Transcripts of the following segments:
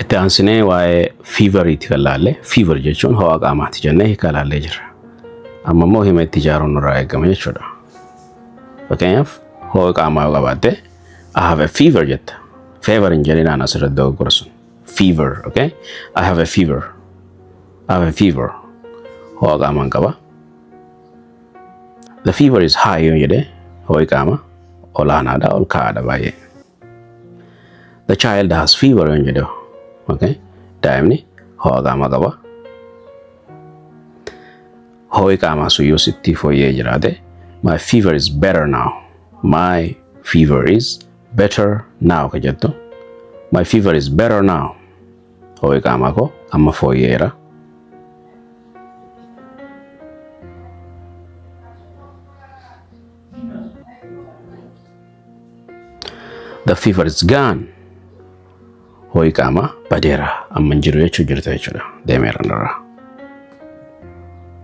Itti aansinee waa'ee feveriiti kan laalle. Fever jechuun ho'a qaamaati jennee hiika laallee jirra. Amma immoo hima itti ijaaruun nurraa eegama jechuudha. Fakkeenyaaf, ho'a qaamaa yoo qabaatte, "I have a fever" jetta. Fever hin jedhinaan, asirratti dogoggora sun. Fever, okay? I have a fever. I have a fever. Ho'a qaamaan qaba. The fever is high yoo jedhe, ho'i qaama olaanaadha, ol ka'aadha baay'ee. The child has fever yoo jedhe, okay? Daa'imni ho'a qaamaa qaba. Ho'i qaamaa sun yoo sitti fooyyee jiraate, "My fever is better now. My fever is better now" ka jettu. My fever is better now. Ho'i qaamaa koo amma fooyyeera. The fever is gone. Ho'i qaamaa badeera, amma hin jiru jechuu jirta jechuudha. Deemeera irraa.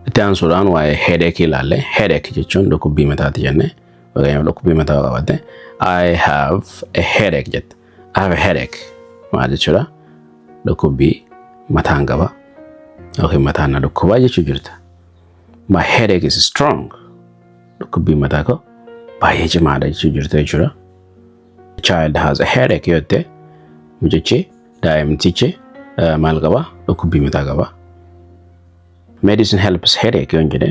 Itti aansuudhaan waa'ee headache ilaalle. Headache jechuun dhukkubbii mataati jenne. Fakkeenyaaf, dhukkubbii mataa yoo qabaatte, "I have a headache" jette. I have a headache maal jechuudha? Dhukkubbii mataan qaba yookiin mataan na dhukkubaa jechuu jirta. My headache is strong. Dhukkubbii mataa koo baay'ee cimaadha jechuu jirta jechuudha. Child has a headache yoo jette, mucichi, daa'imtichi maal qaba? Dhukkubbii mataa qaba. Medicine helps headache yoo jedhe,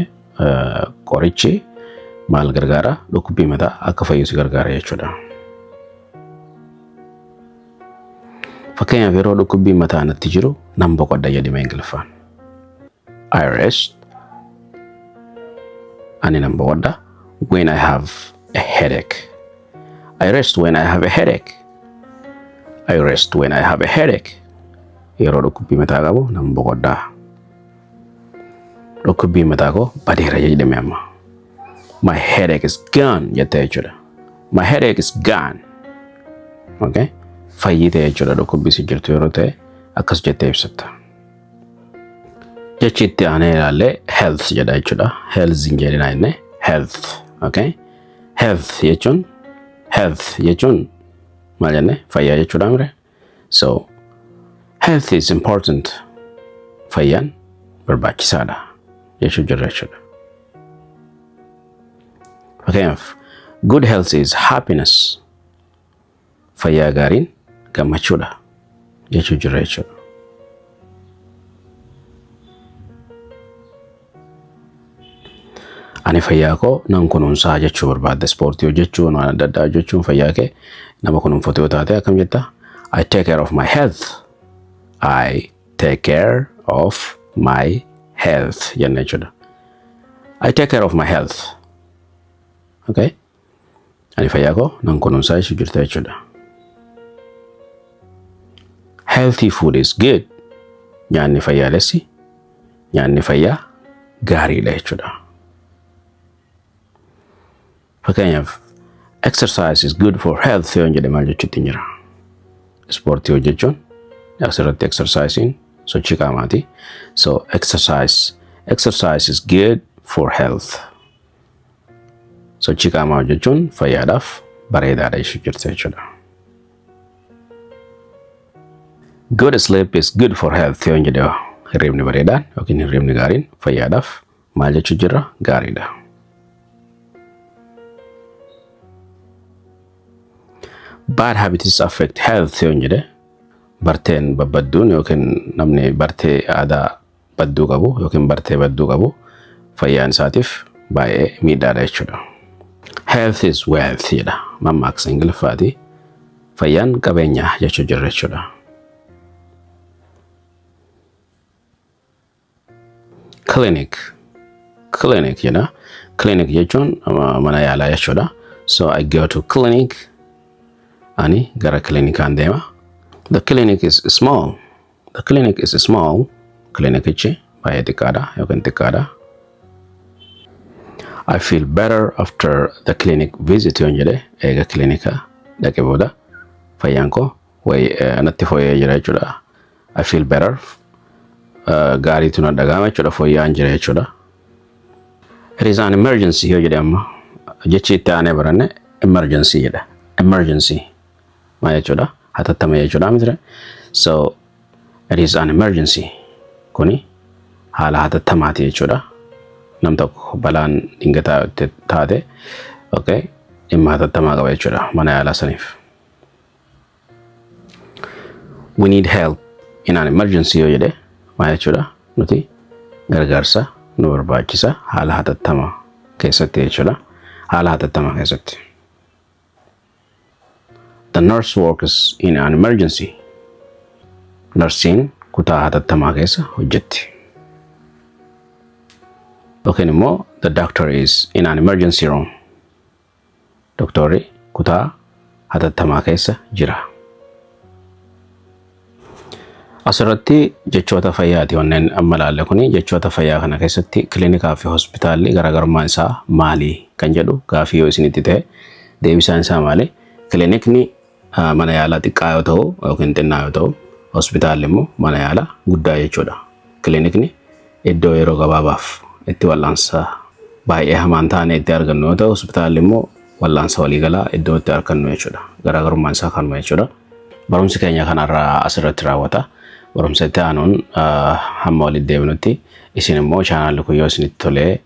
qorichi maal gargaara? Dhukkubbii mataa akka fayyisu gargaara jechuudha. Fakkeenyaaf, yeroo dhukkubbii mataa natti jiru nan boqodha jedhame Ingiliffaan. I rest. Ani nan boqodha. When I have a headache. I rest when I have a headache. I rest when I have a headache. Yeroo dhukkubbii mataa qabu nan boqodha. Dhukkubbii mataa koo badeera jedhame amma. "My headache is gone" jettee jechuudha. My headache is gone. Okay? Fayyite jechuudha, dhukkubbii si jirtu yeroo ta'e akkas jettee ibsatta. Jechi itti aanee ilaallee health jedha jechuudha. Health hin jedhina inni health. Okay? Health jechuun maal jenne? Fayyaa jechuudha mire. So health is important. Fayyaan barbaachisaadha jechuu jirra jechuudha. Fakkeenyaaf, good health is happiness. Fayyaa gaariin gammachuudha jechuu jirra jechuudha. Ani fayyaa koo nan kunuunsaa jechuu barbaadde, ispoortii hojjechuun, waan adda addaa hojjechuun fayyaa kee nama kunuunfatu yoo taate, akkam jetta? I take care of my health. I take care of my health jenna jechuudha. I take care of my health. Okay? Ani fayyaa koo nan kunuunsaa jechuu jirta jechuudha. Healthy food is good. Nyaanni fayyaalessi, nyaanni fayyaa gaariidha jechuudha. Fakkeenyaaf, exercise is good for health yoo jedhe, maal jechuutti jira? Ispoortii hojjechuun, asirratti exercise sochii qaamaati. So exercise is good for health. Sochii qaamaa hojjechuun fayyaadhaaf bareedaadha jechuu jirta jechuudha. Good sleep is good for health yoo jedhe, hirribni bareedaan yookiin hirribni gaariin fayyaadhaaf maal jechuu jirra? Gaariidha. Bad habits affect health yoo jedhe, barteen babbadduun yookiin namni bartee aadaa badduu qabu yookiin bartee badduu qabu fayyaan isaatiif baay'ee miidhaadha jechuudha. Health is wealth jedha mammaaksa Ingiliffaati. Fayyaan qabeenya jechuu jirra jechuudha. Clinic, clinic jedha. Clinic jechuun mana yaalaa jechuudha. So I go to clinic. Ani gara kilinikaan deema. The clinic is small. The clinic is small. Kilinikichi baay'ee xiqqaadha yookiin xiqqaadha. I feel better after the clinic visit yoon jedhe, eega kilinika dhaqe booda fayyaan koo natti fooyya'ee jira jechuudha. I feel better, gaariitu na dhaga'ama jechuudha, fooyya'aan jira jechuudha. It is an emergency yoo jedhe, amma jechi itti aanee baranne emergency jedha. Emergency maal jechuudha? Hatattama jechuudha miti? So it is an emergency. Kuni haala hatattamaati jechuudha. Nam tokko balaan dingataa itti taate, okay, dhimma hatattamaa qaba jechuudha mana yaalaa saniif. We need help in an emergency yoo jedhe maal jechuudha? Nuti gargaarsa nu barbaachisa haala hatattamaa keessatti jechuudha. Haala hatattamaa keessatti. The nurse works in an emergency. Narsiin kutaa hatattamaa keessa hojjetti. Yookiin immoo the doctor is in an emergency room. Doktorri kutaa hatattamaa keessa jira. Asirratti jechoota fayyaati wanneen amma ilaalle kuni. Jechoota fayyaa kana keessatti kiliinikaa fi hospitaalli garaagarummaan isaa maali kan jedhu gaafii yoo isinitti ta'e, deebisaan isaa maali? Kiliinikni mana yaalaa xiqqaa yoo ta'u yookiin xinnaa yoo ta'u, hospitaalli immoo mana yaalaa guddaa jechuudha. Kiliinikni iddoo yeroo gabaabaaf itti wal'aansa baay'ee hamaan taane itti argannu yoo ta'u, hospitaalli immoo wal'aansa waliigalaa iddoo itti argannu jechuudha. Garaagarummaan isaa kanuma jechuudha. Barumsi keenya kanarraa asirratti raawwata. Barumsa itti aanuun hamma walitti deebinutti, isin immoo chaanaalli kun yoo isinitti tolee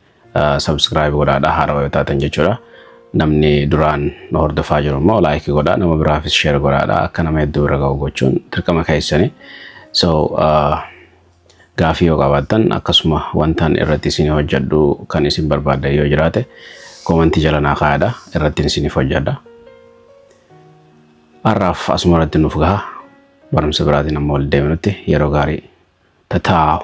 subscribe godhaadha, haarawaa yoo taatan jechuudha. Namni duraan nu hordofaa jiru immoo like godhaa, nama biraafis share godhaadha, akka nama hedduu bira ga'u gochuun dirqama keessani. So gaafii yoo qabaattan, akkasuma wantaan irratti isin hojjedhu kan isin barbaaddan yoo jiraate, koomantii jala naa kaa'adha, irratti isiniif hojjedha. Har'aaf asuma irratti nuuf gaha. Barumsa biraatiin amma wal deebinutti yeroo gaarii tataa.